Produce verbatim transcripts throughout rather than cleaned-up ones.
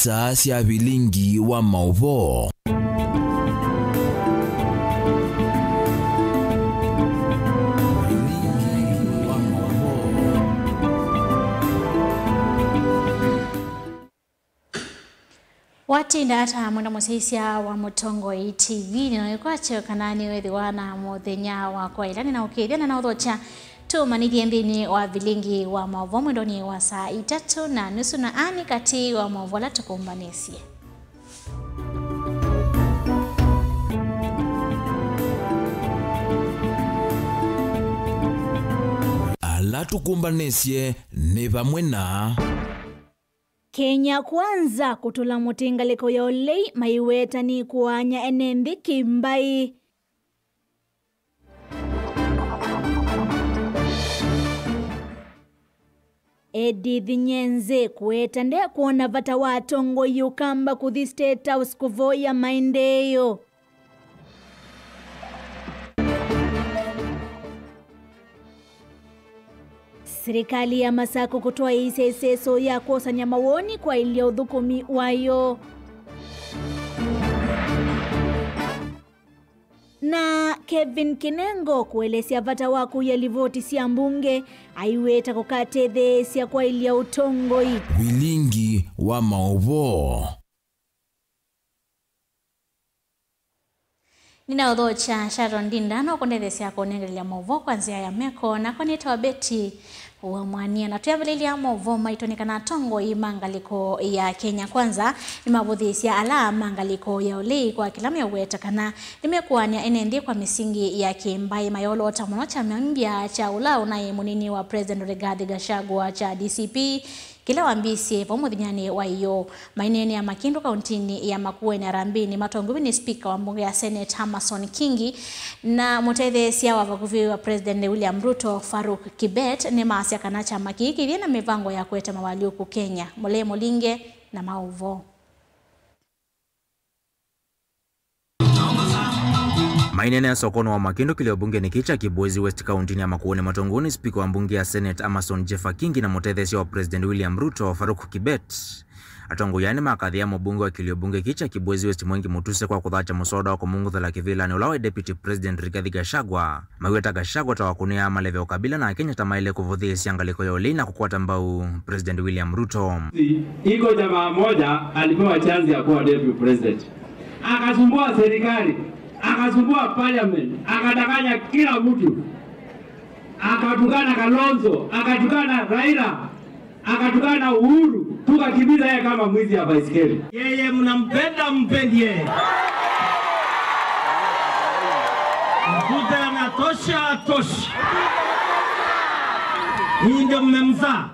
Saa sya vilingi wa maũvoo. Vilingi wa maũvoo. Watinda ata mwenda mũsyaĩĩsya wa Mũtongoi T V? Nĩ na wĩkwatyo kana nĩwĩthĩwa na mũthenya wa kwaĩla. Nĩ na ũkĩthya na na ũthokya tũmanyĩthye nthĩnĩ wa vilingi wa maũvoo mwendonĩ wa saa itatũ na nusu, na ani katĩ wa maũvoo ala tũkũmbanĩsye. Ala tũkũmbanĩsye nĩ vamwe na Kenya Kwanza kũtũla mũtĩ ngalĩko ya ũlei maiweta nĩ kũaany'a ene nthĩ kĩ-mbaĩ. Edith Nyenze kũweta nde kwona vata wa atongoi Ũkamba kũthi State House kũvoya maendeeo. Silikalĩ ya Masako kũtwaĩĩsya ĩseso ya kwosany'a mawoni kwaĩlya ũthũkũmi wayo. Na Kevin Kinengo kũelesya vata wa kũia livoti sya mbunge, aiweta kũkatetheesya kwaĩlya ũtongoi. Vilingi wa maũvoo. Nĩnaũthokya Sharon Ndinda, no kũndetheesya kũnengelelya maũvoo kwa nzĩa ya meko, nakwa nĩtawa Betty wa Mwania, na twĩambĩlĩlya maũvoo maitũ nĩ kana atongoi ma ngalĩko ya Kenya Kwanza nĩmavũthĩĩsya ala ma ngalĩko ya ũlei kwa kĩla meũweta kana nĩmekũaany'a ene nthĩ kwa mĩsingi ya kĩ-mbaĩ, mayoloota mũno kyama mbya kya ũla ũnaĩ mũnini wa President Rigathi Gachagua kya D C P, kĩla wambĩĩsye vau mũthenyanĩ wa ĩyoo. Maineenea Makindu kauntinĩ ya Makueni Harambee nĩmatongoew'e nĩ spika wa mbunge ya Senate Amason Kingi na mũtetheesya wa vakuvĩ wa President William Ruto Farouk Kibet nĩmaasya kana kyama kĩĩ kĩthĩ na mĩvango ya kũete mawalyũku Kenya. Mũlee Mũlinge na maũvoo. Maineenea sokonĩ wa Makindu kĩlio mbungenĩ kĩĩ kya Kibwezi West kauntinĩ ya Makueni matongoew'e nĩ spika wa mbunge ya Senate Amason Jeffa Kingi na mũtetheesya wa President William Ruto Farouk Kibet. Atongoi aa nĩmakathĩĩa mũmbunge wa kĩlio mbunge kĩĩ kya Kibwezi West Mwengi Mutuse kwa kũthatya mũsoda wa kũmũngũthĩla kĩvĩlanĩ ũla wa Deputy President Rigathi Gachagua. Maiweta Gachagua ta wakũnĩaa maleve ũkabila na Akenya ta maĩle kũvũthĩĩsya ngalĩko ya ũlei na kũkwata mbau President William Ruto. Iko jamaa moja alipewa chance ya kuwa deputy president. Akasumbua serikali, akasumbua parliament, akadanganya kila mtu. Akatukana Kalonzo, akatukana Raila, akatukana Uhuru, tukakimbiza yeye kama mwizi ya baiskeli. Yeye mnampenda, mpendi yeye. Mkute anatosha, atoshi. Nyinyi ndio mmemzaa.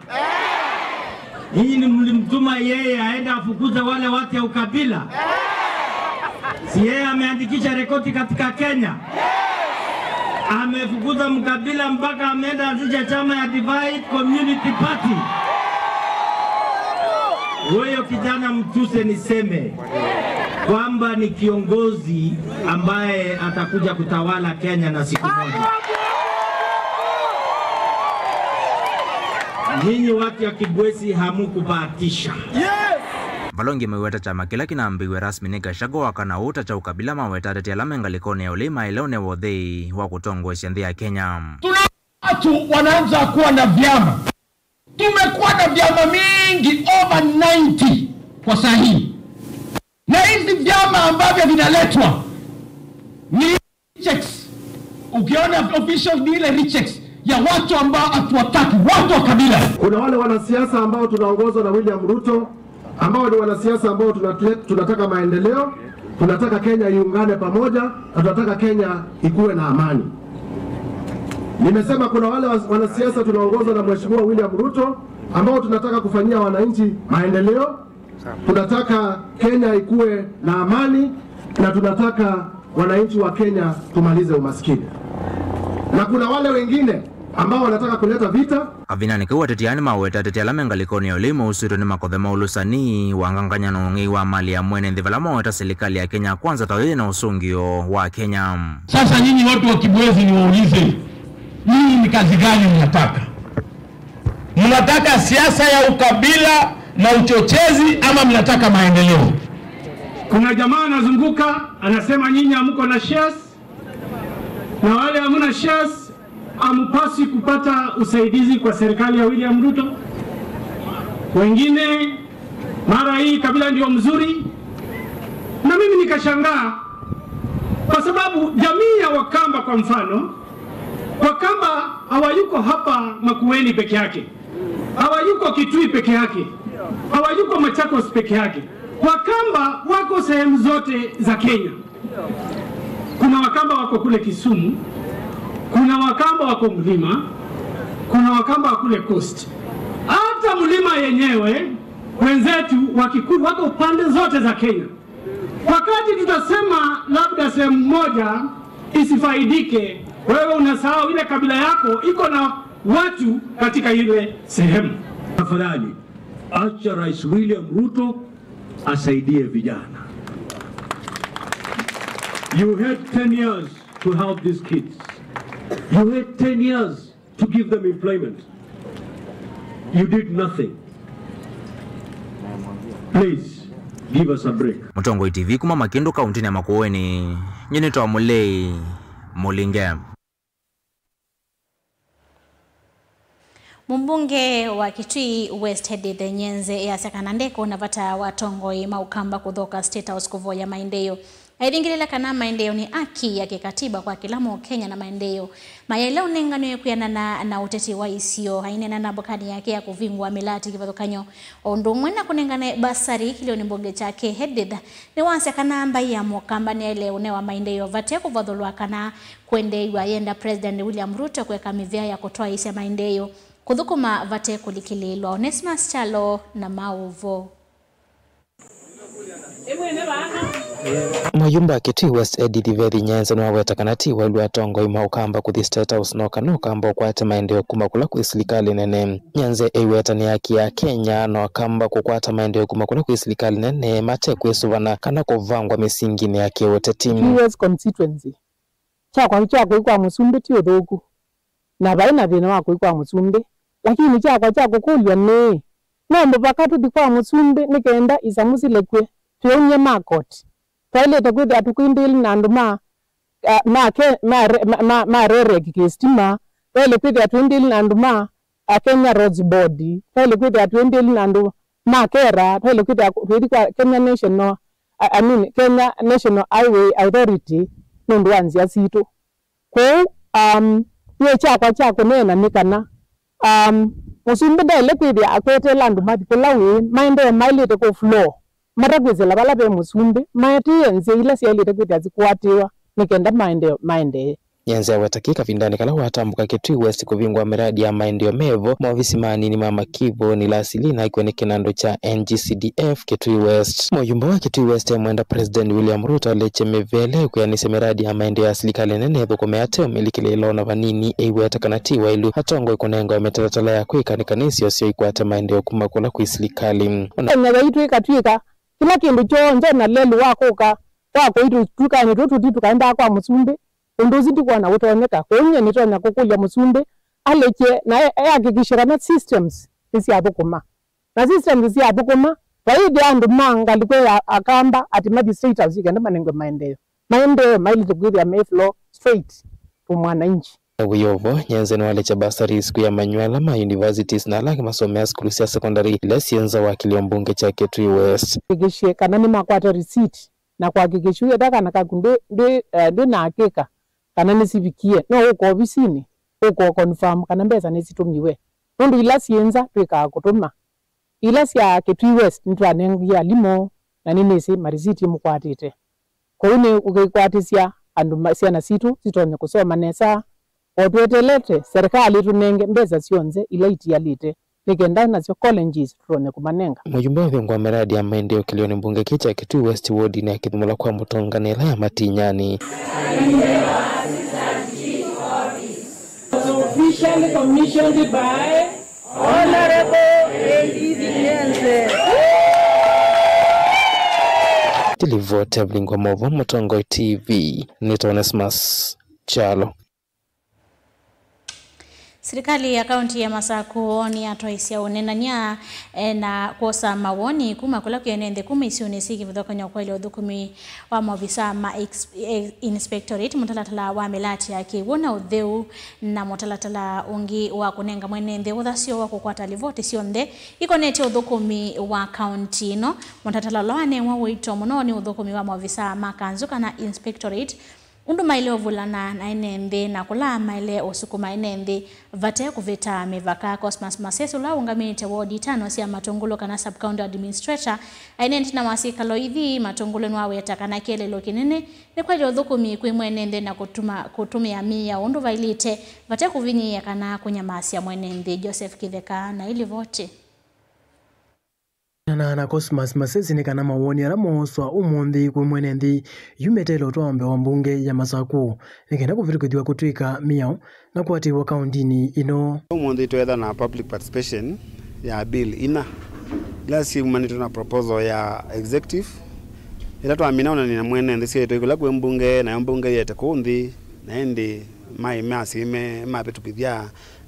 Nyinyi ni mlimtuma yeye aende afukuze wale watu ya ukabila. Si yeye ameandikisha rekodi katika Kenya? Amefukuza mkabila mpaka ameenda anzisha chama ya Divide Community Party. Huyo kijana Mtuse, niseme kwamba ni kiongozi ambaye atakuja kutawala Kenya na siku moja. Nyinyi watu ya Kibwezi hamukubahatisha. Vala ũngĩ maiweta kyama kĩla kĩnambĩĩw'e rasmi nĩ Gachagua wa kana ũũ ta kya ũkabila, maweta ateti ala me ngalĩkonĩ ya ũlei maĩle ũnewa ũthei wa kũtongoesya nthĩ ya Kenya. Tuna watu wanaanza kuwa na vyama. Tumekuwa na vyama mingi, over ninety kwa saa hii. Na hizi vyama ambavyo vinaletwa ni rejects. Ukiona official ni ile rejects ya watu ambao hatuwataki, watu wa kabila. Kuna wale wanasiasa ambao tunaongozwa na William Ruto, ambao ni wanasiasa ambao tunatule-, tunataka maendeleo, tunataka Kenya iungane pamoja, na tunataka Kenya ikuwe na amani. Nimesema kuna wale wa-, wanasiasa tunaongozwa na Mheshimiwa William Ruto ambao tunataka kufanyia wananchi maendeleo, tunataka Kenya ikuwe na amani, na tunataka wananchi wa Kenya tumalize umaskini. Na kuna wale wengine ambao wanataka kuleta vita. Kavindanĩ kau, ateti aa nĩmaweta ateti ala me ngalĩkonĩ ya ũlei mausĩtwe nĩ makothe ma ũlũsani wa ngangany'o na ũng'ei wa mali ya mwene nthĩ, vala maweta silikalĩ ya Kenya Kwanza ta yo yĩ na ũsũngĩo wa Kenya. Sasa nyinyi watu wa Kibwezi, niwaulize, nyinyi ni kazi gani mnataka? Mnataka siasa ya ukabila na uchochezi ama mnataka maendeleo? Kuna jamaa anazunguka anasema nyinyi hamko na shares, na wale hamna shares hampaswi kupata usaidizi kwa serikali ya William Ruto. Wengine mara hii kabila ndio mzuri, na mimi nikashangaa kwa sababu jamii ya Wakamba, kwa mfano, Wakamba hawayuko hapa Makueni peke yake, hawayuko Kitui peke yake, hawayuko Machakos peke yake. Wakamba wako sehemu zote za Kenya. Kuna Wakamba wako kule Kisumu, kuna Wakamba wako mlima, kuna Wakamba wa kule coast. Hata mlima yenyewe wenzetu wa Kikuyu wako pande zote za Kenya. Wakati tutasema labda sehemu moja isifaidike, wewe unasahau ile kabila yako iko na watu katika ile sehemu. Tafadhali, acha Rais William Ruto asaidie vijana. You had ten years to help these kids. You had ten years to give them employment. You did nothing. Please, give us a break. Mũtongoi T V kuma Makĩndũ kaũntĩnĩ ya Makueni, nyie nĩtawa Mũlei Mũlinge. Mũmbunge wa Kitui West Edith Nyenze easya kana ndekwona vata wa atongoi ma Ũkamba kũthoka State House kũvoya maendeeo. Aithingĩlĩla kana maendeeo nĩ haki ya kĩkatiba kwa kĩla Mũkenya na maendeeo mayaĩle ũnenganwe kwĩanana na ũteti wa isio. Aineena na mbokani yake ya kũvingũa mĩlati kĩvathũkany'o o ũndũ ũmwe na kũnengane basari kĩlĩonĩ mbunge kyake, Edith nĩwasya kana mbaĩ ya Mũkamba nĩyaĩle ũnewa maendeeo vate kũvathũlwa kana kwendeew'a, yenda President William Ruto kũeka mĩvea ya kũtwaĩĩsya maendeeo kũthũkũma vate kũlikĩlĩĩlwa. Onesmus Kyalo na maũvoo. Mũyumba wa Kitui West Edith Vethi Nyenze nĩwaweta kana ti waĩlu atongoi ma Ũkamba kũthi State House, no kana Ũkamba ũkwate maendeeo kuma kũla kwĩ silikalĩ nene. Nyenze eiweta nĩ haki ya Kenya na Akamba kũkwata maendeeo kuma kũla kwĩ silikalĩ nene mate kwĩsũvana kana kũvangwa mĩsinginĩ ya kĩũteti. Kitui West constituency, kyakwa kya kũi kwa mũsumbĩ ti ũthũku, na vai na thĩna wa kũi kwa mũsumbĩ, lakini kyakwa kya kũkũlw'a nĩ, no mũvaka tũthi kwa mũsumbĩ nĩ kenda isamu silekw'e, twĩũny'e ma koti? Twaĩlĩte kwĩthĩa tũkwindĩĩli na andũ ma, a, ma, ke, ma, re- ma, ma, ma rereki kĩsitima, twaĩle kwĩthĩa twĩndĩĩli na andũ ma, a, Kenya Roads Board, twaĩle kwĩthĩa twĩndĩĩli na andũ ma kera, twaĩle kwĩthĩa twĩthi kwa Kenya National, I, I mean, Kenya National Highway Authority nũndũ wa nzĩa sitũ. Kwoou, um, nyie kyakwa kya kũneena nĩ kana, um, mũsumbĩ ndaĩle kwĩthĩa akweteela andũ mathi kũla wĩĩ, maendee maĩlĩte kũ floor, matakwĩsĩla vala ve mũsumbĩ, maetĩĩe nzĩa ila syaĩlĩte kwĩthĩa sikũatĩĩwa nĩ kenda maendee maendee. Nyenze aweta kĩĩ kavindanĩ kala watambũka Kitui West kũvingũa mĩradi ya maendeeo mevo maovisi ma anini ma Makivũnĩ, Lasili na akw'a nĩ kĩnandũ kya N G C D F Kitui West. Mũyumba wa Kitui West emwenda President William Ruto alekye mĩvea ĩla ĩkwĩanĩsya mĩradi ya maendeeo ya silikalĩ nene ĩthũkũme ate ũmĩlikĩlĩĩlo na vanini. Eiweta kana ti waĩlu atongoi kũnengawa mĩtalatala ya kwĩka nĩ kana isio syoo ikwate maendeeo kuma kũla kwĩ silikalĩ. Ona Kenya yaitũ ĩkatw'ĩka kĩla kĩndũ kyonthe na lelũ wa kũka kwa kũitũ tũkanĩ tũtũ ti tũkaendaa kwa mũsumbĩ. Ũndũ ũsu ndikwona ũtonyeka. Kwoou nyie nĩtonya kũkũlya mũsumbĩ alekye na e- ehakikishe kana systems nĩsyathũkũma. Na systems syathũkũma, vaĩthĩa andũ ma ngalĩko ya Akamba atĩ mathi State House kenda manengwe maendeeo. Maendeeo maĩlĩte kwĩthĩa me flow straight to mwananchi. Wĩ o vo, Nyenze nĩwalekya bursaries kwĩ amanyĩw'a ala ma universities na ala angĩ masomea sukulu sya secondary ila syĩ nza wa kĩlĩo mbunge kya Kitui West. Hakikishe kana nĩmakwata receipt na kuhakikisha ethĩwa kana kaku ndwĩ, ndwĩ, eh, ndwĩ na hakika kana nĩsivikie, no ũka ovisinĩ, ũka confirm kana mbesa nĩsitũmiwe. Nũndũ ila syĩ nza twĩkaa kũtũma. Ila sya Kitui West nĩtwanengie alimũ na nĩnĩsĩ marisiti mũkwatĩte. Kwoou nĩ ũkĩkwatĩsya andũ ma- syana sitũ sitonye kũsoma nesa, o twetelete serikali ĩtũnenge mbesa syonthe ila itialĩte nĩ kenda nasyo colleges tũtonye kũmanenga. Mũyumba ũvingũa mĩradi ya maendeeo kĩlĩonĩ mbunge kĩ kya Kitui West wodinĩ ya Kĩthũmũla kwa Mũtonga nĩ ĩla ya Matinyani. Was officially commissioned by Honorable Edith Nyenze. Tilivoti Evelyn Ngwamovo, Mũtongoi T V, nĩ Onesmus Kyalo. Silikalĩ ya kaunti ya Masaku nĩyatwaĩsya ũneenany'a, eh, na kwosa mawoni kuma kũla kwĩ ene nthĩ kuma isionĩ syĩ kĩvathũkany'o kwaĩlya ũthũkũmi wa maovisaa ma ex-, eh, inspectorate, mũtalatala wa mĩlatĩ ya kĩw'ũ na ũtheu, na mũtalatala ũngĩ wa kũnenga mwene nthĩ ũthasyo wa kũkwata livoti syonthe ikonetye ũthũkũmi wa kaunti ĩno. Mũtalatala ũla wanewa ũito mũno nĩ ũthũkũmi wa maovisaa ma kanzũ kana inspectorate, ũndũ maĩle ũvulana na ene nthĩ, na kũla maĩle ũsukuma ene nthĩ vate kũvĩta mĩvaka. Cosmas Masesi, ũla ũngamĩte wodi itano sya Matũngũlũ kana sub-county administrator, aineenete na wa syĩkalo ithi Matũngũlũ, nĩwaweta kana kĩeleelo kĩnene nĩ kwaĩlya ũthũkũmi kwĩ mwene nthĩ na kũtuma, kũtũmĩa mĩao ũndũ vaĩlĩte, vate kũvinyĩĩa kana kũnyamasya mwene nthĩ. Joseph Kĩtheka na ĩlivoti. Na, na Cosmas Masesi nĩ kana mawoni ala mooswa ũmũnthĩ kwĩ mwene nthĩ yumĩte ĩlotwa mbee wa mbunge ya Masaku nĩ kenda kũvĩtũkĩthw'a kũtw'ĩka mĩao na kũatĩĩwa kaũndĩnĩ ĩno. Ũmũnthĩ twetha na public participation ya bill ina ila syumanĩtwe na proposal ya executive, ĩla twamina ũnani na mwene nthĩ syaitwe kũla kwĩ mbunge, nayo mbunge yete kũu nthĩ, na ĩndĩ mai masime mavĩtũkĩthya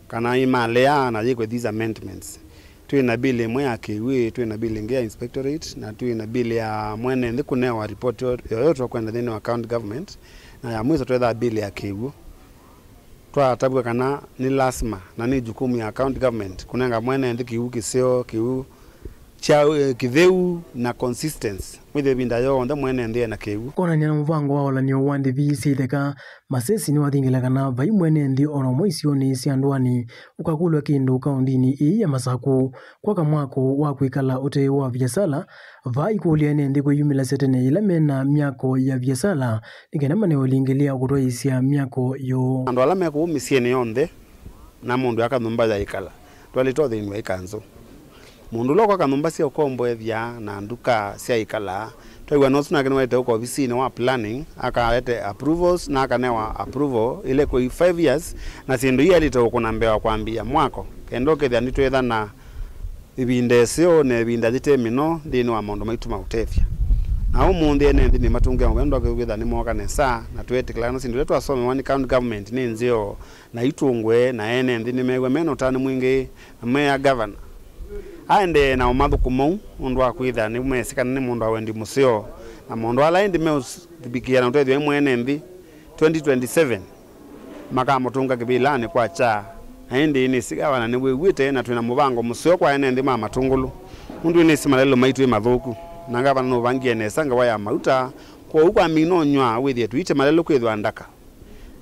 kana imalea na yĩkwe these amendments. Twĩ na bill ĩmwe ya kĩw'ũ, twĩ na bill ĩngĩ ya inspectorate, na twĩ na bill ya mwene nthĩ kũnewa report yo-, yoyotwa kwenda nthĩnĩ wa county government, na ya mwiso twethaa bill ya kĩw'ũ. Twatavw'a kana nĩ lasima na nĩ jukumu ya county government kũnenga mwene nthĩ kĩw'ũ kĩseo, kĩw'ũ kya, eh, kĩtheu na consistency. Mwĩthĩe ĩvinda yonthe mwene nthĩ ena kĩw'ũ. Kwonany'a na mũvango wa ũlanĩo wa ndĩvi syĩ itheka, Masesi nĩwathingĩla kana vai mwene nthĩ o na ũmwe isionĩ sya ndũanĩ ũkakũlw'a kĩndũ kaũndĩnĩ ĩĩ ya Masaku kwaka mwako wa kwĩkala ũte wa viasala, vaa ikũlya ene nthĩ kwĩyumĩlasya tene yĩla mena myako ya viasala nĩ kenda manewe ũlingĩlĩa wa kũtwaĩĩsya myako yoo. Andũ ala me kũu mĩsyĩnĩ yonthe na mũndũ aka nyũmba ya ĩkala, twaĩlĩte ũthĩnw'a ĩkanzũ. Mũndũ ũla ũkwaka nyũmba sya ũkomboethya na nduka sya ĩkala, twaiw'ana ũsu nake nĩwaĩte ũka ovisinĩ wa planning, akalete approvals na akanewa approval ĩla ĩkũi five years, na syĩndũ iyaĩlĩte ũkũna mbee wa kwambĩĩa mwako, kenda ũkethĩa nĩtwĩthana ĩvinda ĩseo na ĩvinda yĩte mĩno nthĩnĩ wa maũndũ maitũ ma ũtethya. Na ũmũnthĩ ene nthĩ nĩmatũngĩa mũvea nũndũ wa kwĩthĩa nĩmooka nesa, na tweetĩkĩlana syĩndũ ila twasomewa nĩ county government nĩ nzeo, na itũngwe, na ene nthĩ nĩmeew'a mena ũtanu mwingĩ, na meea gavana aendee na ũmathũkũma ũu, nũndũ wa kwĩthĩa nĩmesĩ kana nĩ mũndũ wa wendi mũseo, na maũndũ ala ĩndĩ meũvikĩĩa na ũtethyo mwene nthĩ twenty twenty-seven, makamũtũnga kĩvĩlanĩ kwa kyaa. Na ĩndĩ nĩsĩ gavana nĩwĩw'ĩte, na twĩ na mũvango mũseo kwa ene nthĩ ma Matũngũlũ, nũndũ nĩsĩ malelũ maitũ ĩ mathũku, na gavana nũvangie nesa ngawa ya mauta, kwoou kwamina ũnyw'a wĩthĩe tũite malelũ kwĩthwa ndaka.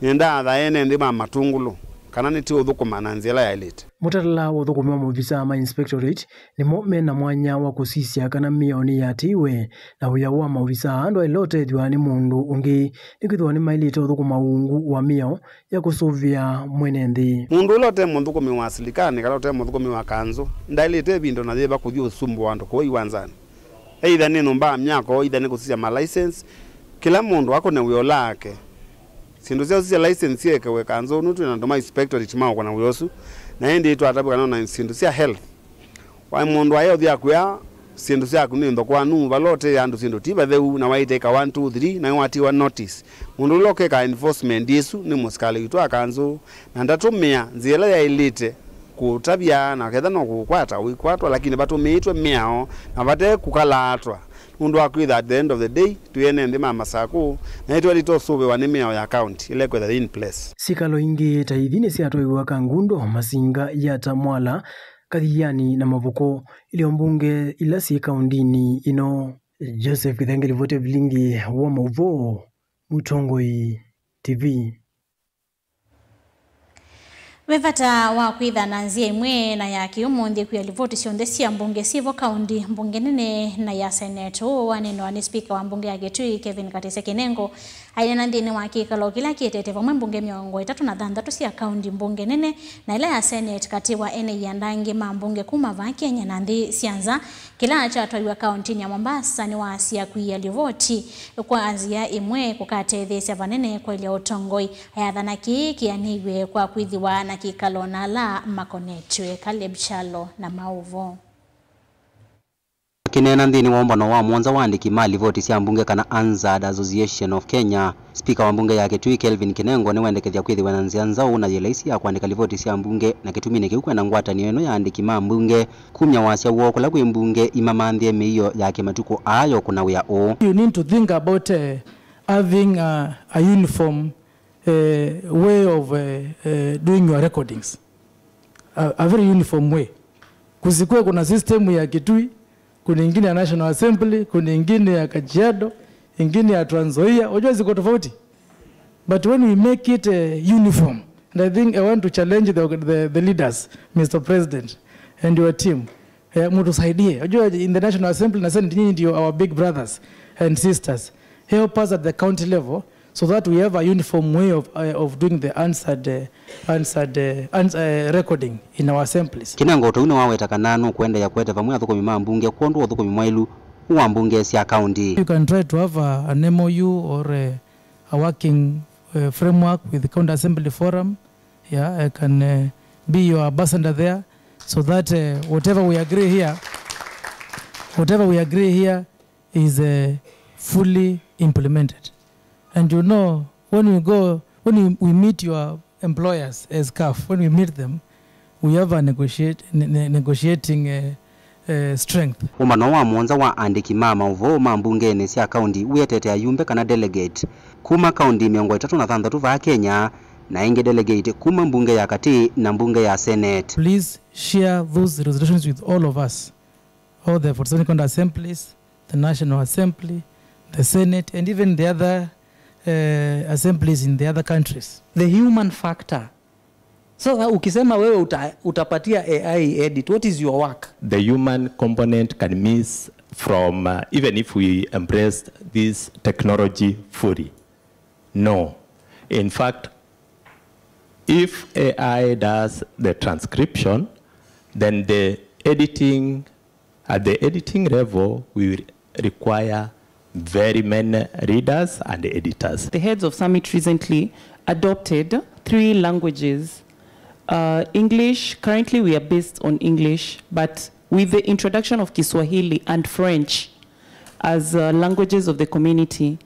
Nĩndaatha ene nthĩ ma Matũngũlũ kana nĩtũũthũkũma na nzĩa ĩla yaĩlĩte. Mũtalatala wa ũthũkũmi wa maovisaa ma inspectorate nĩmo me na mwanya wa kũsisya kana mĩao nĩyatĩĩwe, na wĩa wa maovisaa aa ndwaĩle ũtethw'a nĩ mũndũ ũngĩ, nĩkwĩthĩwa nĩmaĩlĩte ũthũkũma ungu wa mĩao ya kũsũvĩa mwene nthĩ. Mũndũ ũla ũte mũthũkũmi wa silikalĩ kana ũte mũthũkũmi wa kanzũ ndaĩlĩte ĩvinda o na yĩva kũthi ũsumbũa andũ kũu iwanzanĩ. Either nĩ nyũmba ya myako, either nĩ kũsisya ma license, kĩla mũndũ akũne wĩa ũla wake. Syĩndũ sya ũsisya license syekewe kanzũ, nũndũ twĩ na andũ ma inspectorate maũkũna wĩa ũsu, na ĩndĩ twatavw'a kana o na syĩndũ sya health. Waĩ mũndũ aĩ ũthi akwĩa syĩndũ syaku nĩ nthokowanu, vala ũtee andũ syĩndũ ti vatheu, na waĩte ĩka one, two, three, nawe watiwa notice. Mũndũ ũla ũkeka enforcement ĩsu nĩ mũsikalĩ witũ wa kanzũ, na ndatũmĩa nzĩa ĩla yaĩlĩte kũũtavya, na ketha no kũũkwata ũikwatwa, lakini vatũmĩĩtwe mĩao na vate kũkalaatwa, nũndũ wa kwĩtha at the end of the day twĩ ene nthĩ ma Masakũ, na nĩtwaĩlĩte ũsũvĩwa nĩ mĩao ya county ĩla ĩkwĩtha yĩ in place. Syĩkalo ingĩ ta ithi nĩsyatwaiwe Kangundo, Masinga, Yata, Mwala, Kathiani na Mavuko, ilio mbunge ila syĩ kaũndĩnĩ ĩno. Joseph Kĩthenge, livoti ya vilingi wa maũvoo, Mũtongoi T V. Ve vata wa kwĩtha na nzĩa ĩmwe na ya kĩũmũnthĩ kwĩa livoti syonthe sya mbunge syĩvo kaũndĩ mbunge nene na ya senate. Ũũ waneenewa nĩ spika wa mbunge ya Kitui, Kevin Katese Kinengo, aineena nthĩnĩ wa kĩkalo kĩla kĩetete vamwe mbunge mĩongo ĩtatũ na thanthatũ sya kaũndĩ mbunge nene na ĩla ya senate katĩ wa ene ianda angĩ ma mbunge kuma vaa Kenya na nthĩ sya nza, kĩla kyatwaiwe kaũntĩnĩ ya Mombasa nĩwasya kwĩa livoti kwa nzĩa ĩmwe kũkatetheesya vanene kwaĩlya ũtongoi. Ayathana kĩĩ kĩanĩw'e kwa kwĩthĩwa na kĩkalo na ala makonetw'e. Caleb Kyalo na maũvoo. Akĩneena nthĩnĩ wa ũmbano wa mũonza wa andĩki ma livoti sya mbunge kana Hansard Association of Kenya, spika wa mbunge ya Kitui Kelvin Kinengo nĩwendekethya kwĩthĩwa na nzĩa nzaũ na yĩ laisi ya kũandĩka livoti sya mbunge, na kĩtuminĩ kĩu kwenda ngwatanĩo ĩno ya andĩki ma mbunge kumya wasya woo kũla kwĩ mbunge imamanthĩe mĩio ya kĩmatukũ aa yo kũna wĩa ũũ. You need to think about uh, having a, a uniform uh, way of uh, uh, doing your recordings. A, a very uniform way. Kusikue kuna system ya Kitui, kuna ingine ya National Assembly, kuna ingine ya Kajiado, ingine ya Trans Nzoia. Unajua ziko tofauti. But when we make it uh, uniform, and I think I want to challenge the, the, the leaders, Mister President, and your team. Eh, mtusaidie. Unajua in the National Assembly na Senate, nyinyi ndio our big brothers and sisters. Help us at the county level so that we have a uniform way of, uh, of doing the Hansard, uh, Hansard, uh, Hans-, uh, recording in our assemblies. Kinengo tũu nĩwaweta kana nũkũendeea kũete vamwe athũkũmi ma mbunge kwondũ wa ũthũkũmi mwaĩlu wa mbunge sya kaunti. You can try to have a, an M O U or a, a working uh, framework with the County Assembly Forum. Yeah, I can uh, be your ambassador there so that uh, whatever we agree here, whatever we agree here is uh, fully implemented. And you know, when we go, when we, we meet your employers as CAF, when we meet them, we have a negotiate, ne- ne- negotiating uh, uh, strength. Ũmbano wa mũonza wa andĩki ma maũvoo ma mbungenĩ sya kaunti wĩetete ayumbe kana delegate kuma kaunti mĩongo ĩtatũ na thanthatũ vaa Kenya, na ĩngĩ delegate kuma mbunge ya katĩ na mbunge ya Senate. Please share those resolutions with all of us, all the forty-seven county assemblies, the National Assembly, the Senate, and even the other uh, assemblies in the other countries. The human factor. Sasa ukisema wewe uta, utapatia A I edit, what is your work? The human component can miss from uh, even if we embrace this technology fully. No. In fact, if A I does the transcription, then the editing, at the editing level, we will require very many readers and editors. The heads of summit recently adopted three languages. Uh, English, currently we are based on English, but with the introduction of Kiswahili and French as uh, languages of the community,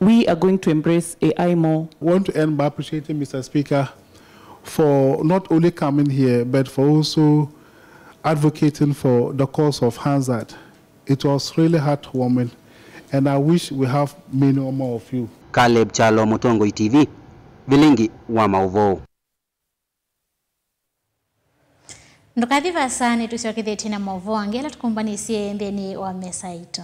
we are going to embrace A I more. I want to end by appreciating Mister Speaker for not only coming here, but for also advocating for the cause of Hansard. It was really heartwarming, and I wish we have many more of you. Caleb Kyalo, Mũtongoi T V, vilingi wa maũvoo. Ndũkathi vaasa, nĩtũsyokethĩtye na maũvoo angĩ ala tũkũmbanĩsye nthĩnĩ wa mesa yaitũ.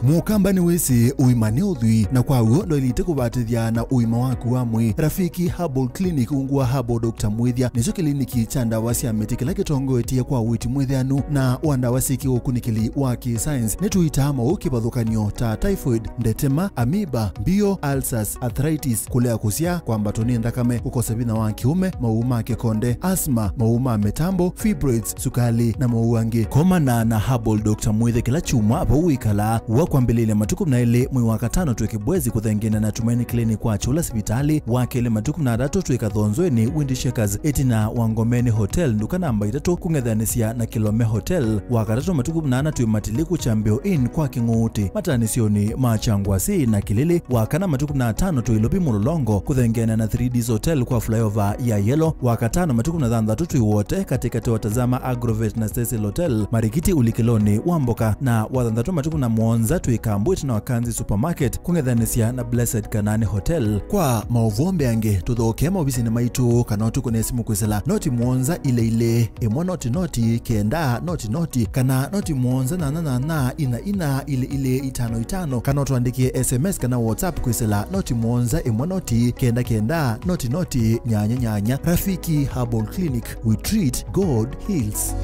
Mũkamba nĩwĩsĩ ũima nĩ ũthwii, na kwa w'o ndwaĩlĩte kũvatĩthya na ũima waku wa mwĩĩ. Rafiki Herbal Clinic, ungu wa Herbal Doctor Mwĩthya, nĩkyo kĩliniki kya ndawa sya mĩtĩ kĩla kĩtongoetye kwa ũiiti mwĩthĩanu na wa ndawa syĩ kĩũkunĩkĩli wa kĩ-science. Nĩtũitaa maũũ kĩvathũkany'o ta typhoid, ndetema, amoeba, mbio, ulcers, arthritis, kũlea kũsyaa, kwambatwa nĩ nthakame, kũkosa vinya wa kĩũme, maũũ ma kĩkonde, asthma, maũũ ma mĩtambo, fibroids, sukali, na maũũ angĩ. Komana na Herbal Doctor Mwĩthya kĩla kyumwa vau wĩkalaa. Wa kwambĩlĩlya matukũ kũmi na elĩ mwei wa katano twĩ Kibwezi kũthengeana na Tumaini Clinic kwa Kyũla sivitalĩ, wa kelĩ matukũ kũmi na atatũ twĩ Kathonzweni Wind Shakers ĩtina wa Ngomeni Hotel, nduka namba itatũ kũng'ethanĩsya na Kilome Hotel, wa katatũ matukũ kũmi na ana twĩ Matiliku Chambio Inn kwa Kĩng'ũũtĩ, matanĩsyonĩ ma Kyangwasi na Kĩlĩlĩ, wa kana matukũ kũmi na atano twĩ Ilovi Mũlolongo kũthengeana na three Ds Hotel kwa flyover ya Yellow, wa katano matukũ kũmi na thanthatũ twĩ Wote katĩkatĩ wa Tazama Agrovet na Cecil Hotel, Marikiti ũlikĩlonĩ wa mboka, na wa thanthatũ matukũ kũmi na mũonza twĩ Kambu ĩtina wa Kanzi Supermarket kũng'ethanĩsya na Blessed Kanani Hotel. Kwa maũvoo mbeange, tũthokee maovisinĩ maitũ kana ũtũkũne simũ kwĩsĩla noti mũonza ilĩ ilĩ, ĩmwe noti noti, kenda noti noti, kana noti mũonza nyanya nyanya, ina ina, ilĩ ilĩ, itano itano, kana ũtũandĩkĩe S M S kana WhatsApp kwĩsĩla noti mũonza ĩmwe noti, kenda kenda, noti noti, nyanya nyanya. Rafiki Herbal Clinic, we treat, God heals.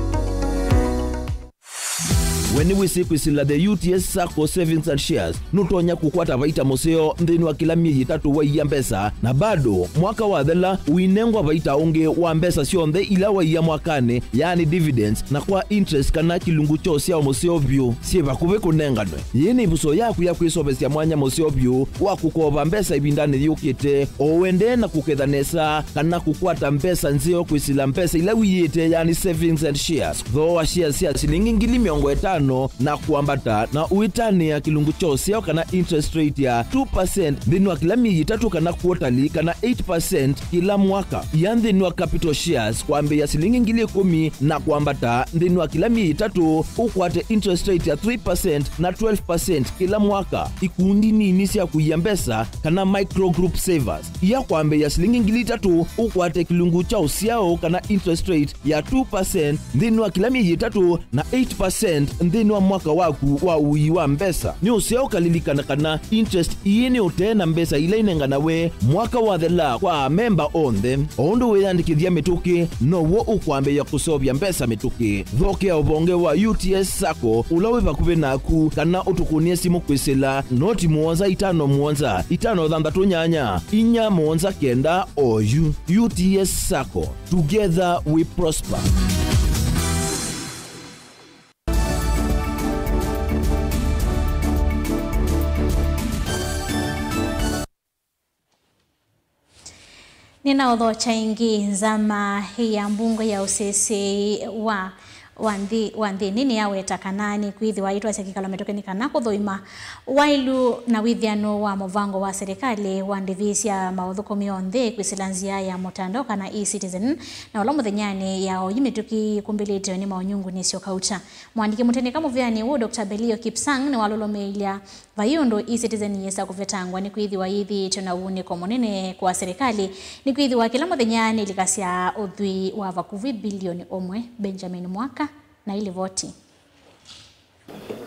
We nĩwĩsĩ kwĩsĩla the U T S Sacco Savings and Shares, nũtonya kũkwata vaita mũseo nthĩnĩ wa kĩla myei ĩtatũ waia mbesa, na bado mwaka wathela ũinengwa vaita ũngĩ wa mbesa syonthe ila waia mwakanĩ, yaani dividends, na kwa interest kana kĩlungu kya ũsyao mũseo vyũ syĩ vakuvĩ kũnenganwe. Yĩĩ nĩ ĩvuso yaku ya kwĩseũvĩsya mwanya mũseo vyũ wa kũkova mbesa ĩvindanĩ yũkĩte, o ũendee na kũketha nesa kana kũkwata mbesa nzeo kwĩsĩla mbesa ila wiĩte, yaani savings and shares. Thooa shares sya silingi ngili mĩongo ĩtano na kwambata, na ũitanĩa kĩlungu kya ũsyao kana interest rate ya two percent nthĩnĩ wa kĩla myei ĩtatũ kana quarterly, kana eight percent kĩla mwaka. Ia nthĩnĩ wa capital shares kwambĩĩa silingi ngili ĩkũmi na kwambata nthĩnĩ wa kĩla myei ĩtatũ, ũkwate interest rate ya three percent na twelve percent kĩla mwaka. Ikundi nini sya kũia mbesa kana micro group savers, ia kwambĩĩa silingi ngili itatũ, ũkwate kĩlungu kya ũsyao kana interest rate ya two percent nthĩnĩ wa kĩla myei ĩtatũ na eight percent nthĩnĩ wa mwaka waku wa ũii wa mbesa. Nĩ ũseo ũkalilikana kana interest ii nĩ ũtee na mbesa ila inenganawe mwaka wathela kwa amemba onthe. O ũndũ wĩyandĩkĩthya mĩtũkĩ, now'o ũkwambĩĩa kũseũvya mbesa mĩtũkĩ. Thokea ũvonge wa U T S Sacco ũla wĩ vakuvĩ naku, kana ũtũkũnĩe simũ kwĩsĩla noti mũonza itano mũonza itano thanthatũ nyanya inya mũonza kenda oyu. U T S Sacco, together we prosper. Nĩnaũthokya ĩngĩ. Nzama ya mbunge ya ũsesei wa, wa nthĩ, wa nthĩnĩ nĩyaweta kana nĩkwĩthĩwa ĩtwasya kĩkalo mĩtũkĩ nĩ kana kũthũima waĩlu na wĩthĩano wa mũvango wa serĩkalĩ wa ndĩvi sya maũthũkũmi onthe kwĩsĩla nzĩa ya mũtandao kana e-citizen, na ũla mũthenyanĩ ya oyu mĩtũkĩ ĩkumbĩlĩtwe nĩ maũnyungu nĩsyo kauta. Mũandĩki mũtendeka mũvĩanĩ ũũ, Doctor Belio Kipsang, nĩwalũlũmĩĩlya vai ũndũ e-citizen yĩsa kũvetangwa nĩkwĩthĩwa yĩthĩĩtwe na ũunĩko mũnene kwa serĩkalĩ, nĩkwĩthĩwa kĩla mũthenya nĩlikasya ũthwii wa vakuvĩ bilioni ũmwe. Benjamin Mwaka na ilivoti.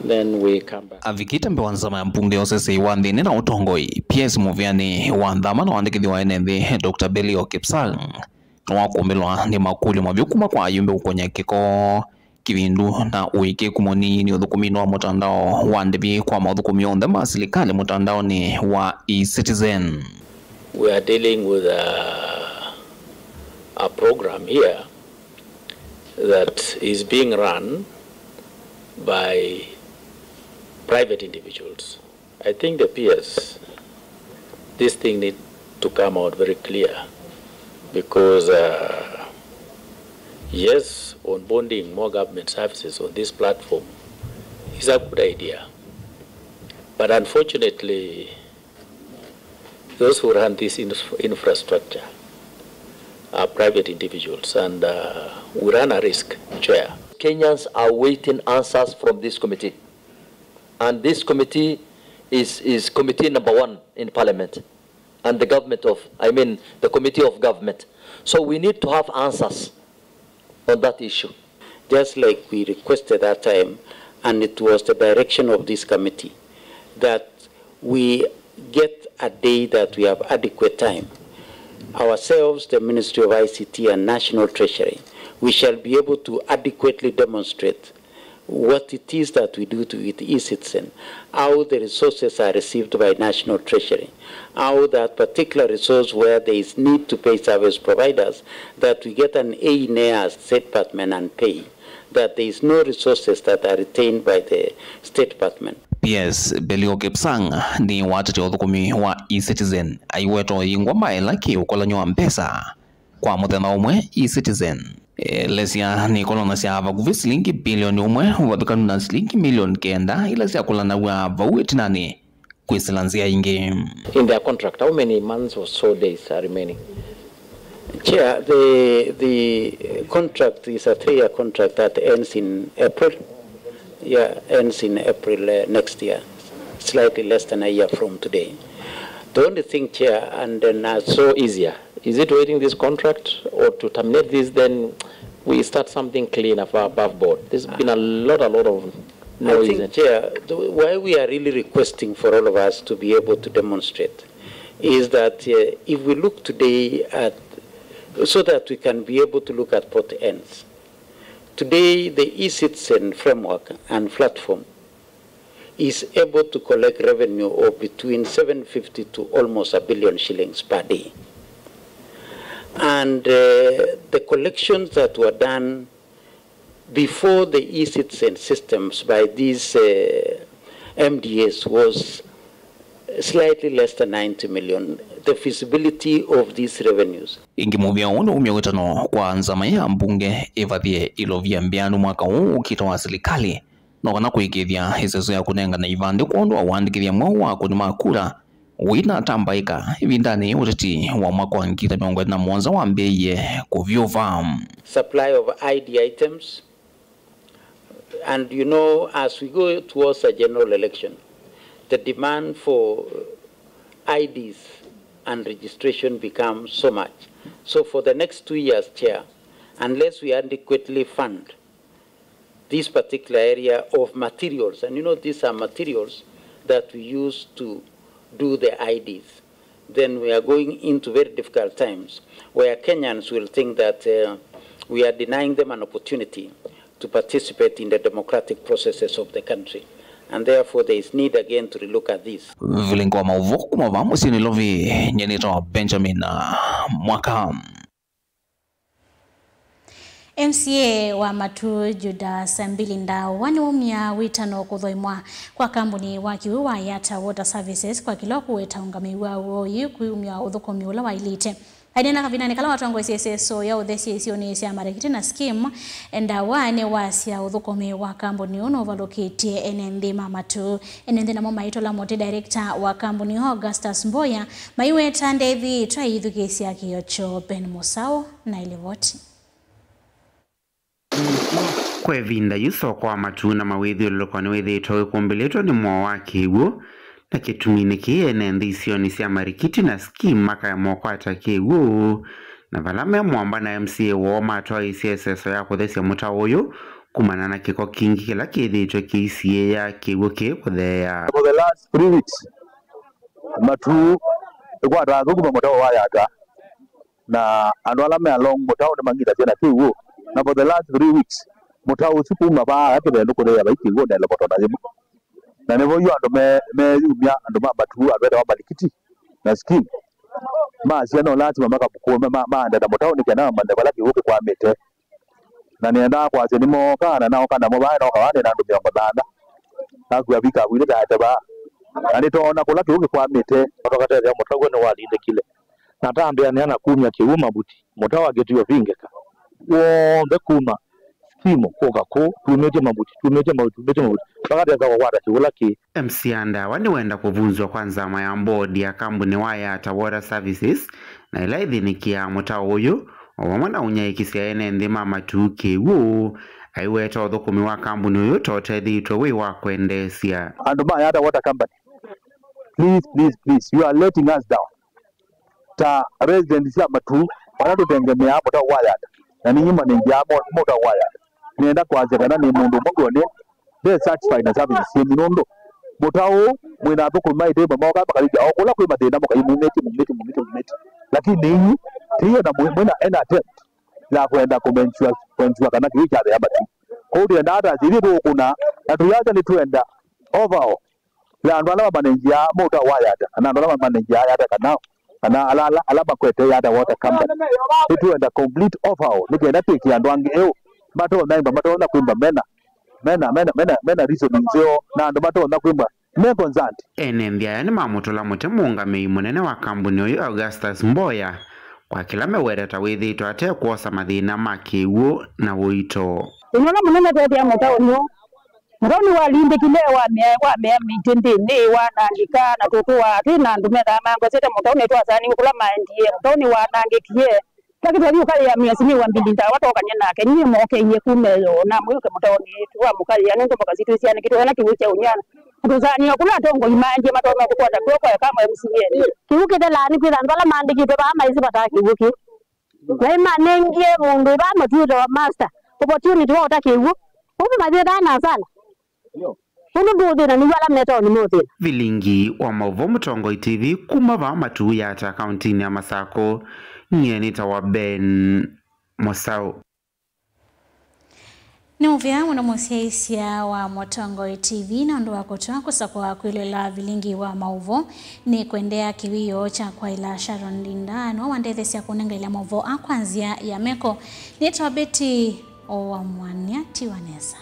Then we come back. Avikĩte mbee wa nzama ya mbunge ya ũsesei wa nthĩnĩ na ũtongoi, P S mũvĩanĩ wa nzama na wandĩkĩthya wa ene nthĩ, Doctor Belio Kipsang, nĩwakũmbĩlwa nĩ makũlyo mavyũ kuma kwa ayumbe ũkũnya kĩko kĩvindu na ũĩkĩĩku mũnini ũthũkũminĩ wa mũtandao wa ndĩvi kwa maũthũkũmi onthe ma silikalĩ mũtandaonĩ wa e-citizen. We are dealing with a, a program here that is being run by private individuals. I think the P S, this thing need to come out very clear because, uh, yes, onboarding more government services on this platform is a good idea. But unfortunately, those who run this inf-, infrastructure are private individuals, and, uh, we run a risk, Chair. Kenyans are waiting answers from this committee. And this committee is, is committee number one in parliament and the government of, I mean, the committee of government. So we need to have answers on that issue. Just like we requested that time, and it was the direction of this committee, that we get a day that we have adequate time. Ourselves, the Ministry of I C T and National Treasury, we shall be able to adequately demonstrate what it is that we do to, with e-citizen, how the resources are received by National Treasury, how that particular resource where there is need to pay service providers, that we get an A in A as State Department and pay, that there is no resources that are retained by the State Department. P S Belio Kipsang nĩ watetea ũthũkũmi wa e-citizen, aiweta ũingwa maela kĩ ũkolany'o wa mbesa kwa mũthenya ũmwe e-citizen. Elesya nĩkolonasya vakuvĩ silingi bilioni ũmwe ũvathũkanu na silingi milioni kenda ila syakũlanaw'a vau ĩtinanĩ kwĩsĩla nzĩa ingĩ. In their contract, how many months or so days are remaining? Chair, the, the contract is a three-year contract that ends in April. Yeah, ends in April, uh, next year, slightly less than a year from today. The only thing, Chair, and then as so easier, is it waiting this contract or to terminate this, then we start something clean af-, above board? There's been a lot, a lot of noise. I think, Chair, the, why we are really requesting for all of us to be able to demonstrate is that, uh, if we look today at, so that we can be able to look at both ends, Today, the e-citizen framework and platform is able to collect revenue of between seven fifty to almost a billion shillings per day. And uh, the collections that were done before the e-citizen systems by these uh, M D As was slightly less than ninety million. The feasibility of these revenues. Ĩngĩ mũvĩa ũũ nĩumya wĩtano kwa nzama ya mbunge ĩvathĩe ilovia mbĩanu mwaka ũũ ũkĩte wa silikalĩ, no kana kũĩkĩĩthya ĩseso ya kũnengana ivandĩ kwondũ wa ũandĩkĩthya mweũ wa akũni ma kura ũinatambaĩka ĩvindanĩ yĩ ũteti wa mwaka wa ngili mĩongo ĩlĩ na mũonza wambĩĩie kũvyũva. Supply of I D items. And you know, as we go towards a general election, the demand for I Ds and registration becomes so much. So for the next two years, Chair, unless we adequately fund this particular area of materials, and you know, these are materials that we use to do the I Ds, then we are going into very difficult times where Kenyans will think that uh, we are denying them an opportunity to participate in the democratic processes of the country. And therefore, there is need again to relook at this. Vilingi wa maũvoo kuma vaa mũsyĩ Nairobi, nyie nĩtawa Benjamin Mwaka. M C A wa Matuu Judas Mbili Ndawa nĩwaumya wĩtano kũthoimwa kwa kambuni wa kĩw'ũ wa Yatta Water Services kwa kĩla ũkũweta ũngamĩi wa ũoi kwĩumya ũthũkũmi ũla waĩlĩte. Aineena kavindanĩ kala watongoesye ĩseso ya ũthesya isionĩ sya Marikiti na Scheme, Ndawa nĩwasya ũthũkũmi wa kambuni ũũ nũvalũkĩtye ene nthĩ ma Matuu. Ene nthĩ namo maitũla mũtĩ director wa kambuni ũũ Augustus Mboya, maiweta ndethĩĩtwe aithukĩĩsya kĩĩo kyoo. Ben Mũsaũ na ĩlivoti. Kwa ĩvinda yu, soko wa Matuu na mawĩthyũlũlũko nĩwĩthĩĩtwe wĩkumbĩlĩtwe nĩ mũo wa kĩw'ũ, na kĩtuminĩ kĩĩ ene nthĩ isionĩ sya Marikiti na Scheme makaema ũkwata kĩw'ũ, na vala me Mwamba na M C A woo matwaĩĩsye ĩseso ya kũthesya mũtao ũyũ kumana na kĩko kingĩ kĩla kĩthĩĩtwe kĩisiĩĩa kĩw'ũ kĩĩ kũtheea. For the last three weeks, Matuu ĩkwataa thũkũma mũtao wa Yatta, na andũ ala me along mũtao nĩmangitavye na kĩw'ũ, na for the last three weeks mũtao ũsu kuma vaa kĩvendũ kũtheea vai kĩw'ũ na ĩlovoto na yĩmwe. Na nĩvo yu andũ me-, meyumya, andũ ma Matuu, andũ etawa Marikiti na Scheme, masya no lasima makavukume ma-, maende na mũtao nĩ kenda mamanye vala kĩw'ũ kĩkwamĩte. Na nĩendaa kwasya nĩmooka, na naoka namo vaa, nooka vaa nĩ na andũ mĩongo thantha. Nakua vikavu ilĩ taete vaa. Na nĩtoona kũla kĩw'ũ kĩkwamĩte. Tũkatethya mũtaw'o nĩwalindĩkile. Na tambĩanĩa na kumya kĩw'ũ mavuti, mũtao akĩtiwa vingĩka. W'onthe kuma Scheme kũka kũũ, tumĩtye mavuti, tumĩtye mavuti, tumĩtye mavuti, mpaka twesa kũkwata kĩw'ũ kĩla kĩĩ. M C A Ndawa nĩwenda kũvunzw'a kwa nzama ya mbodi ya kambuni wa Yatta Water Services, na ĩla ĩthĩnĩkĩaa mũtao ũyũ, o vamwe na ũnyaĩĩkĩsya ene nthĩ ma Matuu kĩw'ũ, aiweta ũthũkũmi wa kambuni ũyũ ta ũtethĩĩtwe wĩ wa kwendeesya. Andũ ma Yatta Water Company, please, please, please, you are letting us down. Ta resident sya Matuu, vala tũtengemeaa mũtao wa Yatta, na ninyi manengiaa mo-, mũtao wa Yatta, nĩenda kwasya kana nĩ mũndũ ũmwe ngwone nde satisfied na services syenyu, nũndũ mũtao ũũ mwĩ na athũkũmi maĩte ĩmwe moka makalĩlya o kũla kwĩ mathĩna mũkaimumĩtye, mumĩtye, mumĩtye, mumĩtye. Lakini inyu tiyo na mwĩ-, mwĩna an attempt ya kwenda kũmensua, kũensua kana kĩw'ũ kyathea Matuu. Kwoou twendaa ta ithyĩ tũũkũna na tũyasya nĩtwenda overall ya andũ ala mamanengiaa mũtao wa Yatta, kana andũ ala mamanengiaa Yatta, kana, kana ala, ala, ala makwete Yatta Water Company. Nĩtwenda complete overhaul, nĩ kenda twĩkĩe andũ angĩ eũ matonya imba, matonya kwĩmba mena, mena, mena, mena, mena reasoning nzeo, na andũ matonya kwĩmba me concerned. Ene nthĩ aya nĩmamũtũla mũtĩ mũũngamĩi mũnene wa kambuni ũyũ, Augustus Mboya, kwa kĩla meweta ta wĩthĩĩtwe ate kwosa mathĩna ma kĩw'ũ na ũito. Thĩna ũla mũnene tweethĩa mũtaoni ũũ, mũtaoni walindĩkile wa mĩa, wa mĩa mĩingĩ nthĩnĩ, wanangĩka, na tũtũaa twĩ na andũ methaa mangosete mũtaoni, twasaniw'e kũla maendie. Mũtaoni wanangĩkie. Twakĩtwa thiĩ ũkaĩa Mheshimiwa Mbili Ndawa twokany'e nake, nyie mokeie kuma ĩyoo, namwĩũke mũtaoni witũ wa mũkaĩa, nũndũ mboka sitũ isyaanĩkĩtwe kana kĩw'ũ kya ũnyw'a. Na tũsaniw'e kũla atongoi maendie matonya kũkwata kw'oko eka mo M C A. Kĩw'ũ kĩthelaa nĩkwĩtha andũ ala maandĩkĩtwe vaa maisĩ vataa kĩw'ũ kĩĩ. Vai manengie mũndũ ĩvaa matuĩte wa master opportunity wa ũta kĩw'ũ. Ũu mathĩtaa na asala. Ũndũ ndũũthĩna nĩw'o ala me taoni meũthĩna. Vilingi wa maũvoo Mũtongoi T V kuma vaa Matuu Yatta kauntinĩ ya Masakũ, nyie nĩtawa Ben Mũsaũ. Nĩ mũvea mũno mũsyaĩĩsya wa Mũtongoi T V na ũndũ wa kũtwa kũsakũa kwĩlĩla vilingi wa maũvoo. Nĩ kũendeea kĩwĩoo kya kwaĩla Sharon Linda no wandetheesya kũnengaĩla maũvoo akwa nzĩa ya meko. Nĩtawa Betty wa Mwania, tiwa nesa.